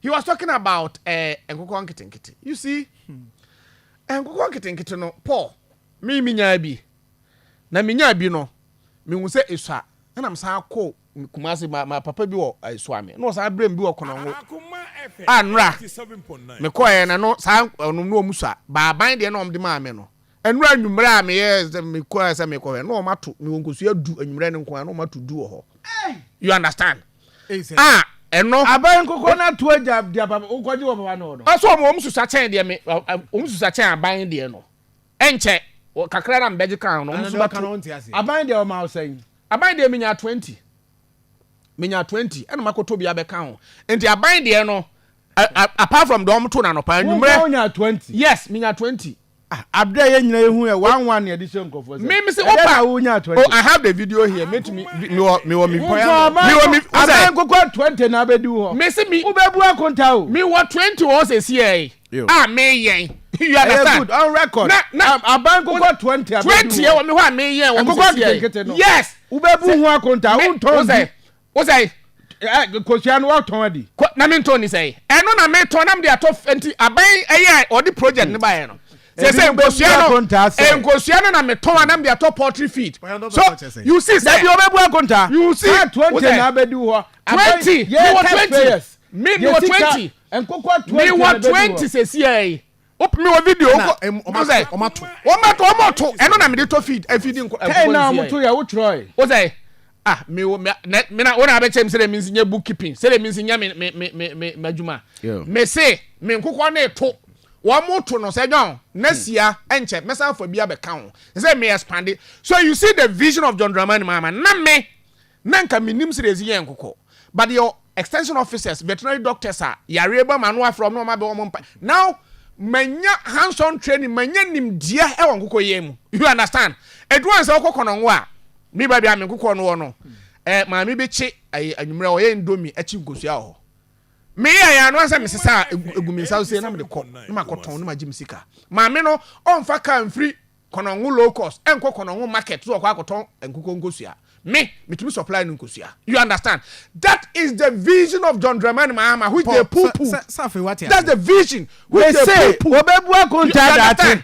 He was talking about nkokɔ nketenkete. You see, nkokɔ nketenkete no, Paul, me nyaa bi na me nyaa bi no, mehu sɛ esua, ɛna me san kɔ Kumasi, ma papa bi wɔ Suame na ɔsan brɛ me bi wɔ Kɔnɔngo a nnora mekɔɛ na no saa ɔnom no ɔmu sua baaban deɛ na ɔmo de maa me no. Nnora anwummerɛ a meyɛ sɛ mekɔɛ sɛ mekɔhwɛ na ɔmo ato mewɔ nkosua 10 anwummerɛ no nko a na ɔmo ato 10 wɔ hɔ. You understand? A ɛno Aban nkokɔ no ato agya deɛ papa wokɔgye wɔ papa no hɔ no. Ɔsɛ ɔmo susa kyɛn deɛ me ɔmo susa kyɛn aban deɛ no. Ɛnkyɛ kakra na mbɛgye kan no, ɔmo nso bɛto. Aban deɛ ɔma wo sɛn? Aban deɛ menya 20, menya 20, ɛna makɔtɔ bi abɛka ho. Nti aban deɛ no, apart from deɛ ɔmo to na anɔpa, anwummerɛ. Wo nya 20? Yes, menya 20. Ah, abere a yɛn nyinaa ehu yɛ one one yɛde hyɛ nkurɔfoɔ sɛ. Me se opa na wo nya 20? Oh, I have the video here. Metumi me wɔ mi me wɔ mi. Aban nkokɔ 20 na abɛdi hɔ. Me se mi. Wobɛbu akonta o. Me wɔ 20 wɔ sɛ si yɛ a me yɛn. You understand? Good on record. Na aban nkokɔ 20 abɛdi hɔ. 20 yɛ wɔ mi hɔ a me yɛn wɔ mi sɛ si yɛ. Yes. Wobɛbu ho akonta, wontɔn bi. Wo sɛ. Kosua no wɔtɔn adi. Na mi ntɔn ni sɛ ɛno na mi tɔn na mi de atɔ. Nti aban ɛyɛ ɔde project ne ba yɛ no sɛ nkosua no na mi tɔn a na mi de atɔ poultry feed. So you see sɛ dabi, ɔbɛbu akonta. You see. 20 na abɛdi hɔ. 20, mi wɔ 20, mi wɔ 20. Nkokɔ 20. Mi wɔ 20 sɛ si yɛ yi mi wɔ video ɔmato. Ɔmato, ɔmato. Ɛno na mi de tɔ feed efidi nkokɔ. Kɛyi na ɔmo to yɛ wotwerɛ. O sɛ ah, mi wo mi na mi na wo na abɛkyɛ mi sɛ de mi nsi nye bookkeeping, sɛ de mi nsi nye mi m'adwuma. Mi se mi nkokɔ ne to, wɔn mo to no sɛ John na sia ɛnkyɛ mɛsan afa bi abɛka ho sɛ mi expand. So you see the vision of John Dramani Mahama. Na me na nka mi nim sɛ de esi yɛ nkokɔ, but your extension officers, veterinary doctors a yare ba ma no afrɛ ɔmo na ɔmo abɛ wɔn mpa. Now manya hands on training, manya nimdeɛ ɛwɔ nkokɔ yɛn mu. You understand? Eduan sɛ ɔkɔ Kɔnɔngo a mi ba bi a mi nkokɔ no wɔ no, maame bi kye ɛyɛ anwummerɛ, ɔyɛ indomie akyi nkosua wɔ hɔ. Me yɛ yɛ ano sɛ mesesa egu mi nsa so na mede kɔ na ma kɔtɔn na ma gye mi sika. Maame no ɔnfa kaa nfiri Kɔnɔngo Low Cost ɛnkɔ Kɔnɔngo market so ɔkɔ akɔtɔn nkokɔ nkosua. Me metumi supply no nkosua. You understand? That is the vision of John Dramani Mahama which they poo poo. That's the vision which they poo poo. Obebu akonta daate.